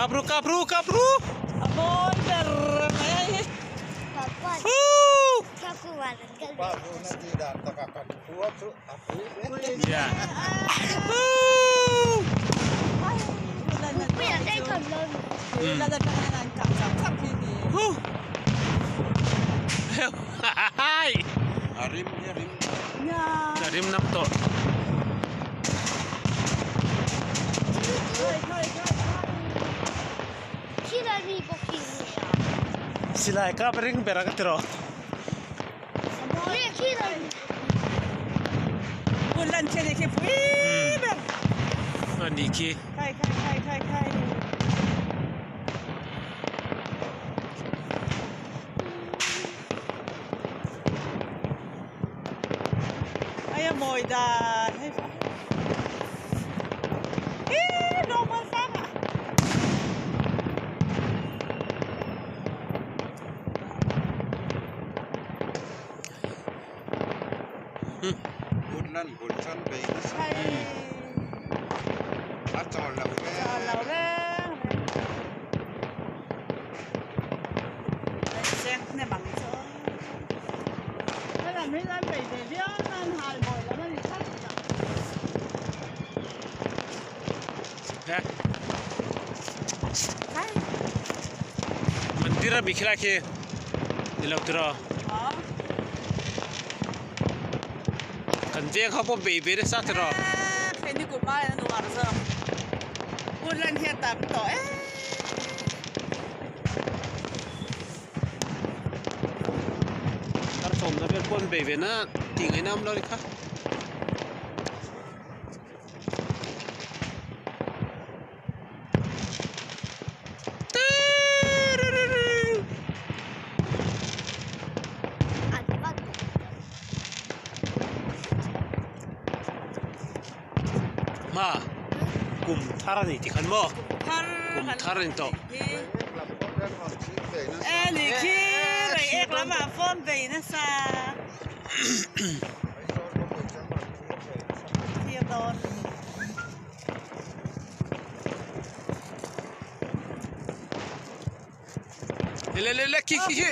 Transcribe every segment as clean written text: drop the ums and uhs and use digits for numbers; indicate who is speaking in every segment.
Speaker 1: Kap ru kap ru kap ru.
Speaker 2: A mawi ber mai a hi.
Speaker 1: A rim nam tawh. Silai kap ring ber a ka ti rawh. A nih khi. Mandir a mi khilai khi ni lo tiraw kan veng ho pawh bei ve nasa tiraw. Kar sawmna vel pawh an bei ve na tih ngaihna awm lo a ni kha. Hma kum thar a ni tih khan maw kum thar a ni tawh. Le le le khi khi khi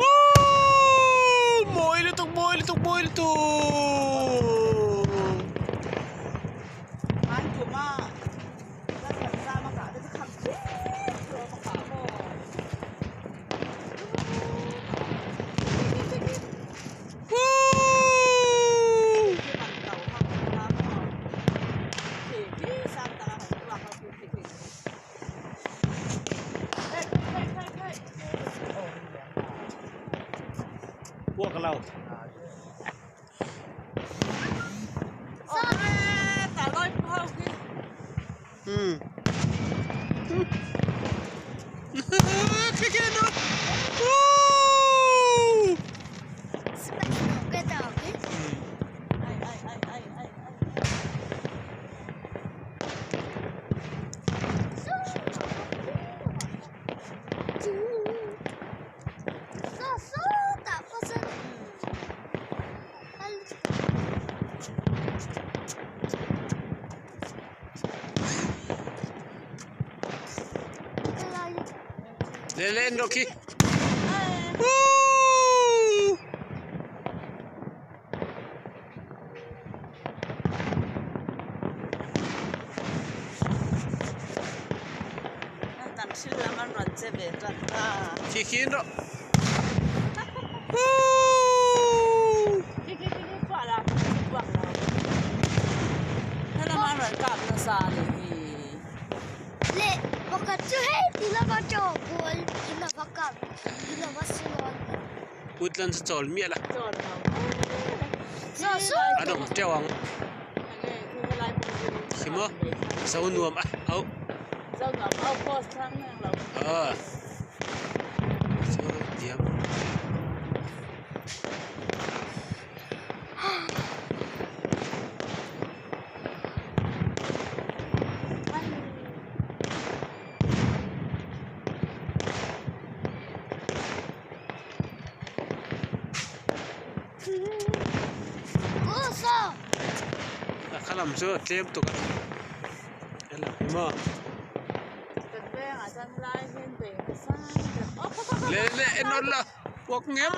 Speaker 1: Woo! Mawi lutuk mawi lutuk mawi lutuk Woo! Puak lo. Hmm. Woo! Le le en rawh khi. Woo! Khi khi en rawh. Woo! Woodland chu chawl miah la a dawng teuh ang khi maw zo nuam a auh aw chu diam. A kha lam chu a tlem tuk a he lam hi maw. Le le en awn la puak ngem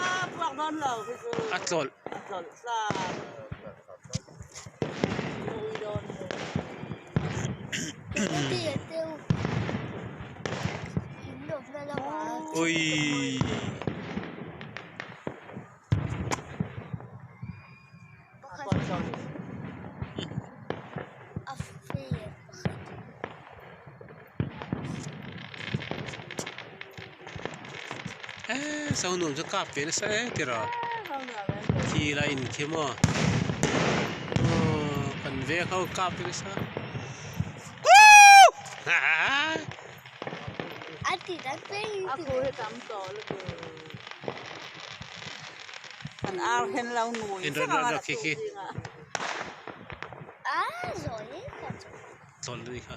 Speaker 1: a tlawlh. Ui. Eee so nuam chu kap ve nasa e tiraw khi lai in khi maw aw kan veng ho kap ve nasa Chawlh ni kha.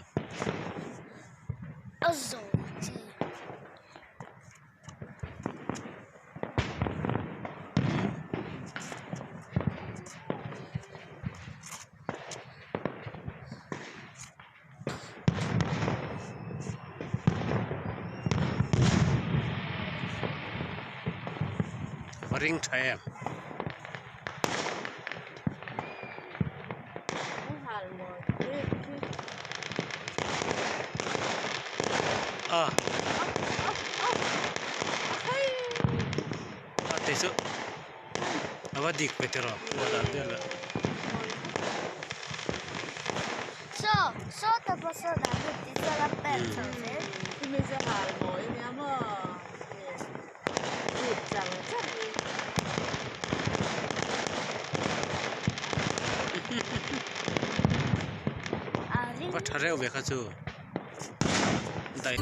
Speaker 1: Va ring tha em. A a te chu a va dik ve tiraw a dan vel a. Va tha reuh ve kha chu. Dai.